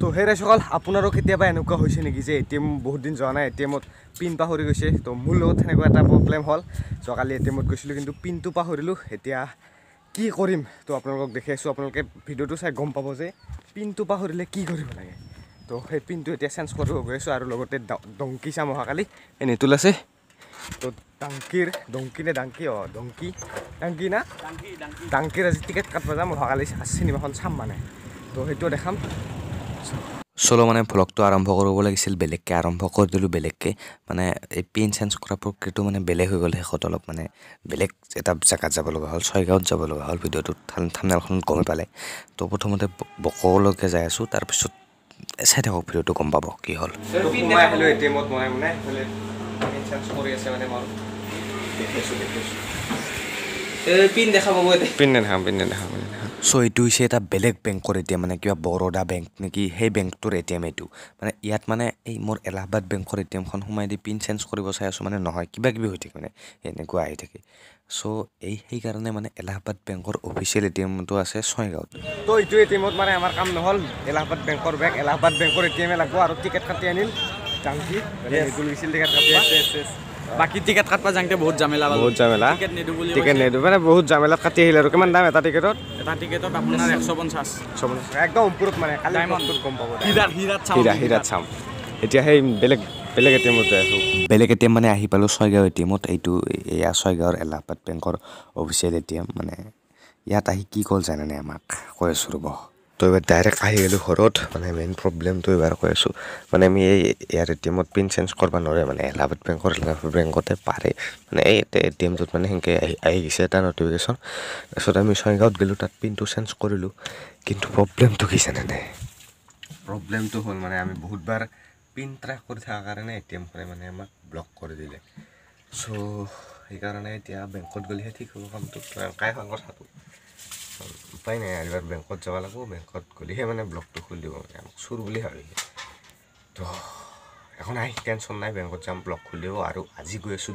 তো সেই ৰাইজসকল, আপোনাৰো কেতিয়াবা এনেকুৱা হৈছে নেকি যে এ.টি.এম বহুত দিন যোৱা নাই, এ.টি.এমত পিন পাহৰি গৈছে? তো মোৰ লগত সেনেকুৱা এটা প্ৰব্লেম হ'ল। যোৱাকালি এ.টি.এমত গৈছিলোঁ, কিন্তু পিনটো পাহৰিলোঁ। এতিয়া কি কৰিম তো আপোনালোকক দেখাই আছোঁ। আপোনালোকে ভিডিঅ'টো চাই গম পাব যে পিনটো পাহৰিলে কি কৰিব লাগে। তো সেই পিনটো এতিয়া চেঞ্জ কৰিব গৈ আছোঁ আৰু লগতে ডংকি চাম অহাকালি। এই নিতুল আছে। তো ডাংকিৰ, ডংকি নে ডাংকি? অঁ, ডংকি, ডাংকি না ডাংকিৰ আজি টিকেট কাটিব যাম। অহাকালি চিনেমাখন চাম মানে, তো সেইটোও দেখাম। চলো মানে ভ্লগটো আৰম্ভ কৰিব লাগিছিল বেলেগকৈ, আৰম্ভ কৰি দিলোঁ বেলেগকৈ। মানে এই পিন চেঞ্জ কৰা প্ৰক্ৰিয়াটো মানে বেলেগ হৈ গ'ল শেষত, অলপ মানে বেলেগ এটা জেগাত যাব লগা হ'ল, ছয়গাঁৱত যাব লগা হ'ল। ভিডিঅ'টোত থাম্বনেইলখনত গমেই পালে। তো প্ৰথমতে বকোলৈকে যাই আছোঁ, তাৰপিছত চাই থাকক ভিডিঅ'টো, গম পাব কি হ'ল। সোমাই আহিলোঁ এ.টি.এমত মই, মানে পিন চেঞ্জ কৰি আছে মানে মই দেখিছোঁ দেখিছোঁ। পিন দেখা পাব এতিয়া। পিন নেদেখাম, পিন নেদেখাম, পিন নেদেখাম। চ' এইটো হৈছে এটা বেলেগ বেংকৰ এ.টি.এম, মানে কিবা বৰোদা বেংক নেকি সেই বেংকটোৰ এ.টি.এম এইটো। মানে ইয়াত মানে এই মোৰ এলাহাবাদ বেংকৰ এ.টি.এমখন সোমাই দি পিন চেঞ্জ কৰিব চাই আছোঁ, মানে নহয়, কিবা কিবি হৈ থাকে, মানে এনেকুৱা আহি থাকে। চ' এই সেইকাৰণে মানে এলাহাবাদ বেংকৰ অফিচিয়েল এ.টি.এমটো আছে ছয়গাঁৱত। তো এইটো এ.টি.এমত মানে আমাৰ কাম নহ'ল। এলাহাবাদ বেংকৰ বেংক, এলাহাবাদ বেংকৰ এ.টি.এমে লাগব। আৰু টিকেট কাটি আনিল ডাংকি, গৈছিল টিকেট কাটিব। বাকী টিকেট কাটবা যাওঁতে বহুত ঝামেলা, বহুত ঝামেলা। টিকেট নিদো বুলি, টিকেট নিদো মানে বহুত ঝামেলাত কাটি আহিল। আৰু কিমান দাম এটা টিকেটত? এটা টিকেটত আপোনাৰ 150। 150, একদম ওপৰত মানে। কালি গম পাব, হিৰাত চাম, হিৰাত চাম। এতিয়া সেই বেলেগ বেলেগ এ.টি.এমত যাই আছোঁ। বেলেগ এ.টি.এম মানে আহি পালোঁ ছয়গাঁও এ.টি.এমত। এইটো এয়া ছয়গাঁৱৰ এলাহাবাদ বেংকৰ অফিচিয়েল এ.টি.এম। মানে ইয়াত আহি কি ক'ল জানেনে আমাক? কৈ আছোঁ ৰ'ব। তো এইবাৰ ডাইৰেক্ট আহি গ'লোঁ ঘৰত। মানে মেইন প্ৰব্লেমটো এইবাৰ কৈ আছোঁ, মানে আমি এই ইয়াৰ এ.টি.এমত পিন চেঞ্জ কৰিব নোৱাৰে, মানে এলাহাবাদ বেংকৰ, এলাহাবাদ বেংকতে পাৰে। মানে এই এ.টি.এমটোত মানে সেনেকৈ আহি আহি গৈছে এটা নটিফিকেশ্যন। তাৰপিছত আমি ছয়গাঁৱত গ'লোঁ, তাত পিনটো চেঞ্জ কৰিলোঁ। কিন্তু প্ৰব্লেমটো কি জানেনে? প্ৰব্লেমটো হ'ল মানে আমি বহুতবাৰ পিন ট্ৰাই কৰি থকাৰ কাৰণে এ.টি.এমখনে মানে আমাক ব্লক কৰি দিলে। চ' সেইকাৰণে এতিয়া বেংকত গ'লেহে ঠিক হ'ব কামটো। এনেকুৱাই হ'ল কথাটো, উপায় নাই। আৰু এবাৰ বেংকত যাব লাগিব, বেংকত গ'লেহে মানে ব্লকটো খুলি দিব, মানে আমাক চোৰ বুলি ভাবিলে। তো একো নাই, টেনশ্যন নাই, বেংকত যাম, ব্লক খুলি দিব। আৰু আজি গৈ আছোঁ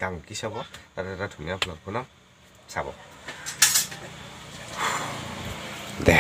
ডাংকি চাব, তাত এটা ধুনীয়া ব্লগ বনাম, চাব দে।